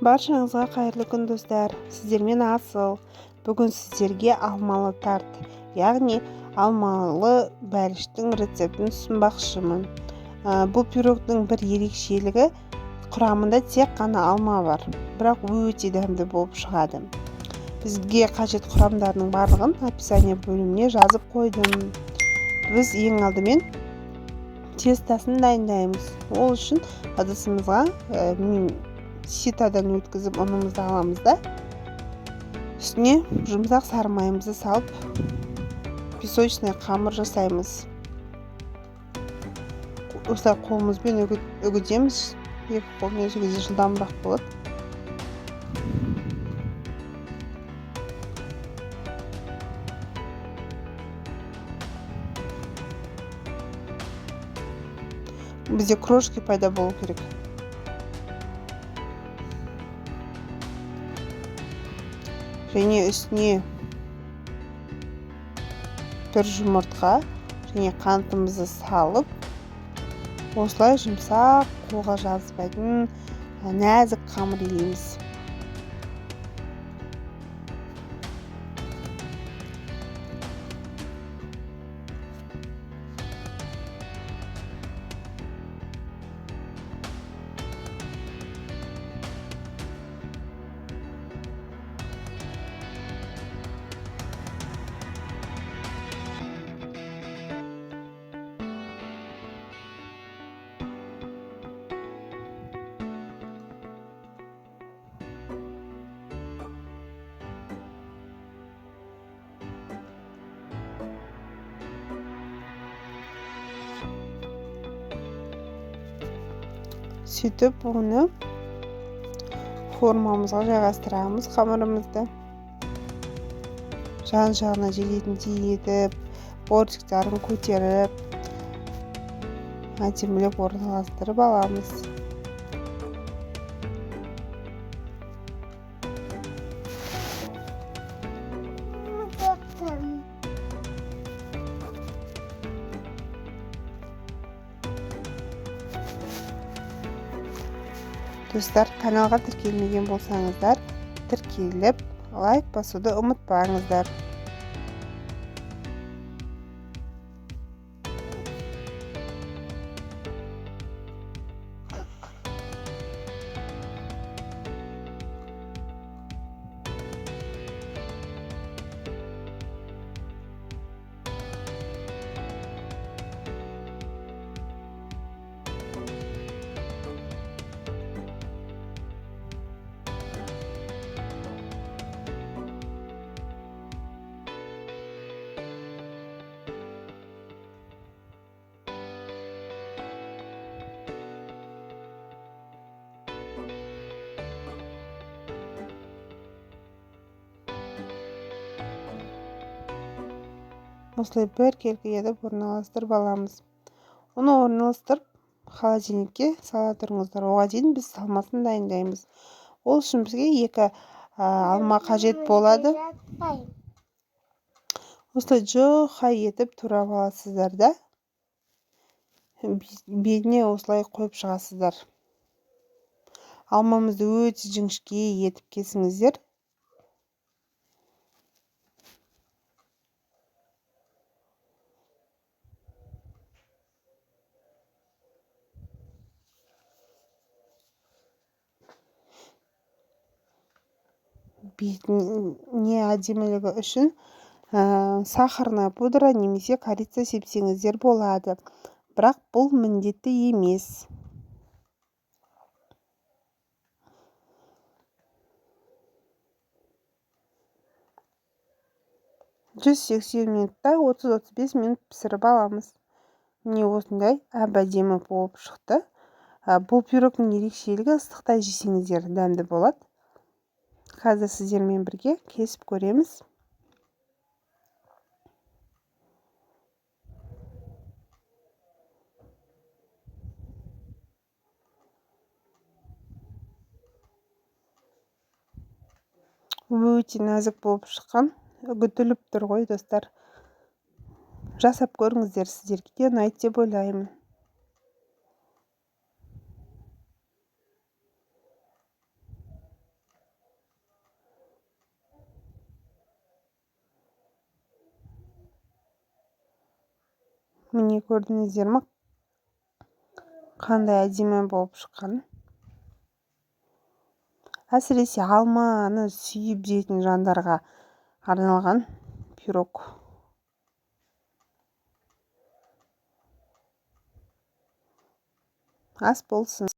Баршаңызға қайырлы күн, достар! Сіздермен Асыл. Бүгін сіздерге алмалы тарт, яғни алмалы бәліштің рецептін ұсынбақшымын. Бұл пирогтың бір ерекшелігі: құрамында тек қана алма бар, бірақ өте дәмді болып шығады. Бізге қажет құрамдардың барлығын описание бөліміне жазып қойдым. Біз ең алдымен тестосын дайындаймыз. Ол үшін ыдысымызға ситодан өткізіп ұнымызды аламыз да, үстіне жұмсақ сары майымызды салып, песочный қамыр жасаймыз. Осылай қолымызбен үгітеміз, екі қолмен, сол кезде жылдамырақ болады. Бізде крошки пайда болу керек. Және үстіне бір жұмыртқа және қантымызды салып, осылай жұмсақ, қолға жабыспайтын нәзік қамыр илейміз. Сөйтіп, оны формамызға жайғастырамыз. Қамырымызды жан жағына жететіндей етіп, бортиктарын көтеріп, әдемілеп орналастырып аламыз. Достар, каналға тіркелмеген болсаңыздар, тіркеліп, лайк басуды ұмытпаңыздар. Осылай біркелкі етіп орналастырып аламыз. Оны орналастырып, холодильникке сала тұрыңыздар. Оған дейін біз салмасын дайындаймыз. Ол үшін бізге екі алма қажет болады. Осылай жұқа етіп турап аласыздар да, бетіне осылай қойып шығасыздар. Алмамызды өте жіңішке етіп кесіңіздер. Бетіне әдемілігі үшін сахарная пудра немесе корица сепсеңіздер болады, бірақ бұл міндетті емес. 180 минутта 30-35 минут пісіріп аламыз. Міне, осындай әп әдемі болып шықты. Бұл пирогтың ерекшелігі: ыстықта жесеңіздер, дәмді болады. Қазір сіздермен бірге кесіп көреміз. Өте нәзік болып шыққан, үгітіліп тұр ғой, достар. Жасап көріңіздер, сіздерге де ұнайды деп ойлаймын. Міне, көрдіңіздер ме, қандай әдемі болып шыққан? Әсіресе алманы сүйіп жейтін жандарға арналған пирог. Ас болсын!